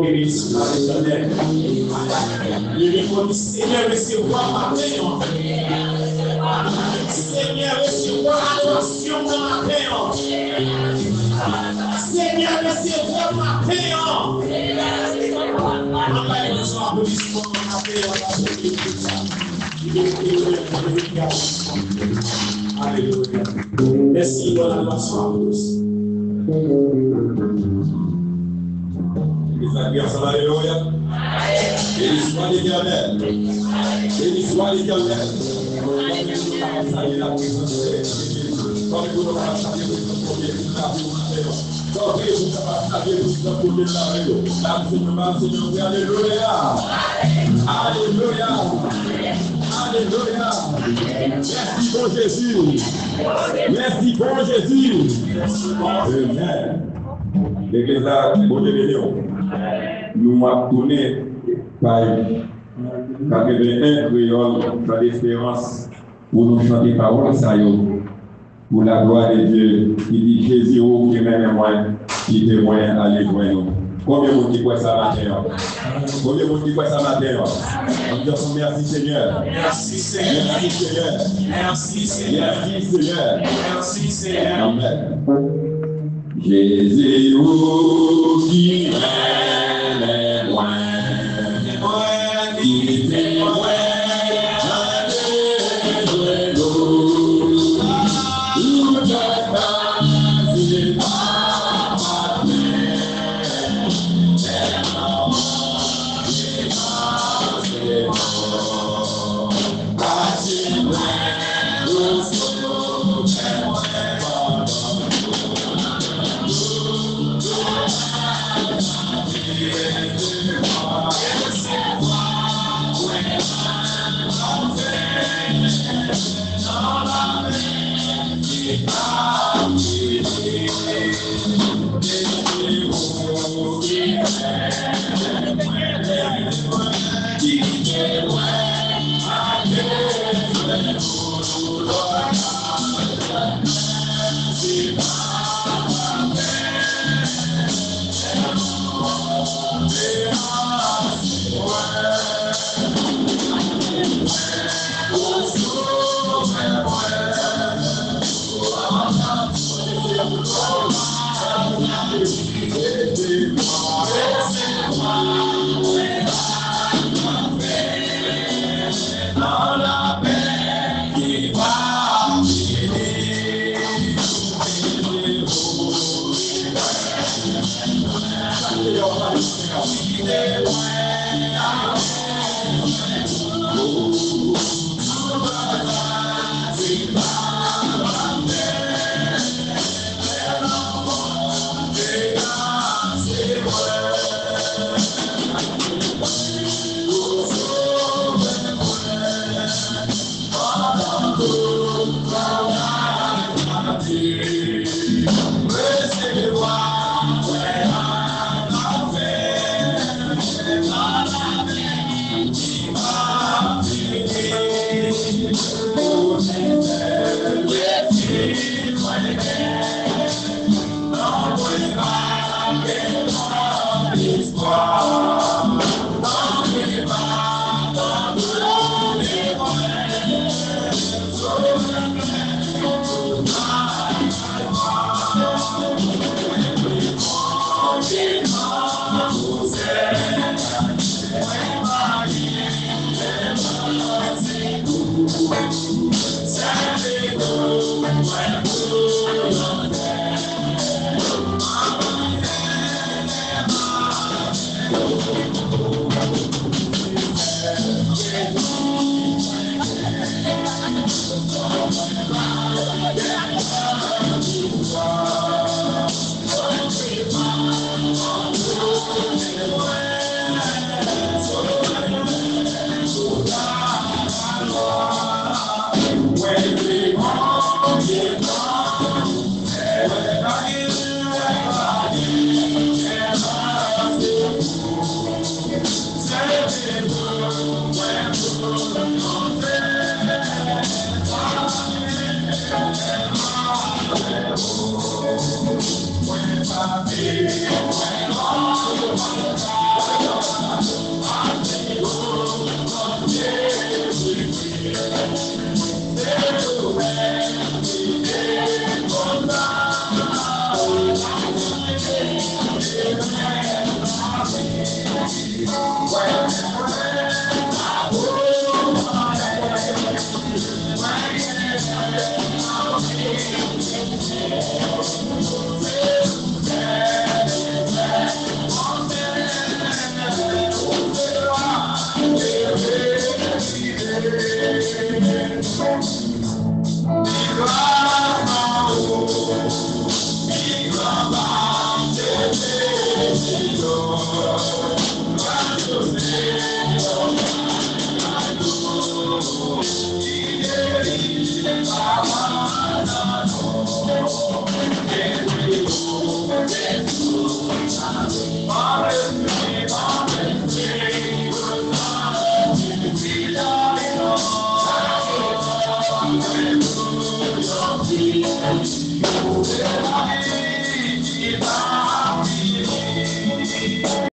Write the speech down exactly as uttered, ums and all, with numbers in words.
Beni swa Letènèl. Leve kò nou, Senyè, resevwa maten an. Senyè, resevwa adorasyon nan maten an. Senyè, resevwa maten an. Ann bay Bondye yon applaudissement nan maten an. Alelouya. Mèsi pou adorasyon. Legliz la, alelouya. Beni swa Letènèl. Beni swa Letènèl. Kòm nou kapab salye la prezans de Jezi. Kòm nou kapab salye prezans Bondye, pou nou kapab salye pou nou kapab salye pou nou kapab salye pou nou kapab salye. Alelouya. Alelouya. Alelouya. Mèsi bon Jezi. Mèsi bon Jezi. Amen. Legliz la, Bondye beni w. Nou ap tounen paj katreven en kreyòl, Chan Desperans, pou nou chante pawòl sa yo. Pou laglwa de Dye, ki di, Jezi, ou ki renmen mwen, kite mwen ale jwenn ou. Konbyen moun ki kwè sa maten an? Konbyen moun ki kwè sa maten an? Ann di ansanm, mèsi Senyè. Mèsi Senyè. Mèsi Senyè. Mèsi Senyè. Mèsi Senyè. Mèsi Senyè. Amèn. Jezi, ou ki renmen mwen, kite mwen ale jwenn ou. Ou te kraze pa maten,